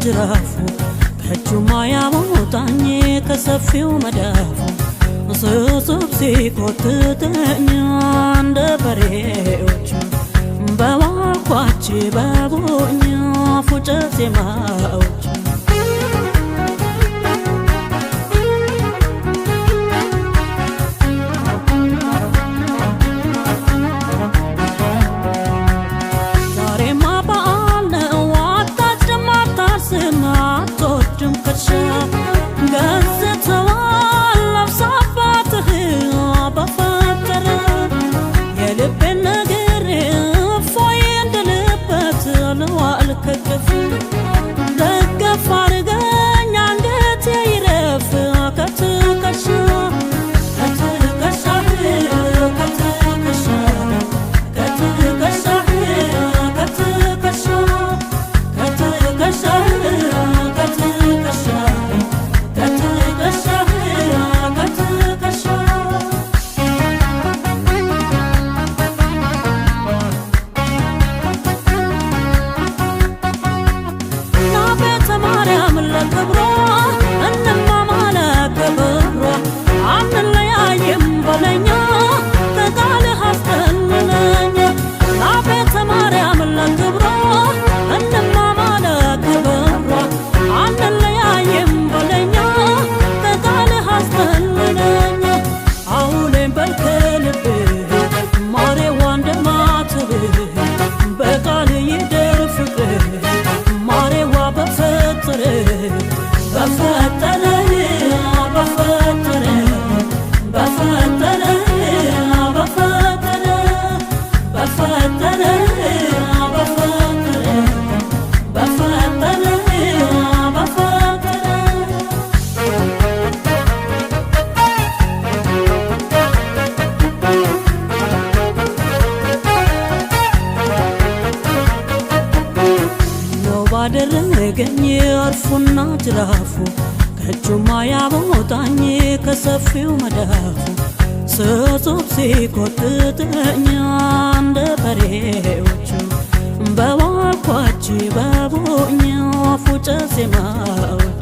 ጅራፉ ከእጁማ ያቦታኝ ከሰፊው መዳፉ ስስብ ሲኮትተኝ እንደ በሬዎች በዋልኳች በቦኛ ፉጨት ዜማዎች። ዛሬማ በዓል ነው፣ አታጭድም አታርስም አትወርድም ከእርሻ፣ ገዝተዋል ነፍስ አባትህ በፈጠረ። የልቤን ነግሬ እፎይ እንድልበት ልዋል ከቅፍ፣ ደገፍ አድርገኝ አንገቴ ይረፍ ከትከሻ፣ ከትከሻህ፣ ከትከሻ፣ ከትከሻህ፣ ከትከሻ፣ ከትከሻህ፣ ከትከሻ፣ ከትከሻህ፣ ከትከሻ። ቤተ ማርያም ለክብሯ እንማማለ ክብሯ አንለያይም በለኛ ከቃልህ አስጠልለኝ። ቤተ ማርያም ለክብሯ እንማማለ ክብሯ አንለያይም በለኛ ከቃልህ አስጠልለኝ። አውሌን በል ከልብህ ማሬዋ እንደማትብህ በቃል ይደር ፍቅርህ ማሬዋ በፈጠረ፣ በፈጠረ፣ በፈጠረ፣ በፈጠረ፣ በፈጠረ፣ በፈጠረ፣ በፈጠረ፣ በፈጠረ፣ በፈጠረ። ነው ባደረገኝ እርፉና ጅራፉ ከእጁማ ያቦታኝ ከሰፊው መዳፉ ስጹብ ሲኮትተኝ እንደ በሬዎቹ በዋልኳች በቦኛ ፉጨ ዜማዎቹ።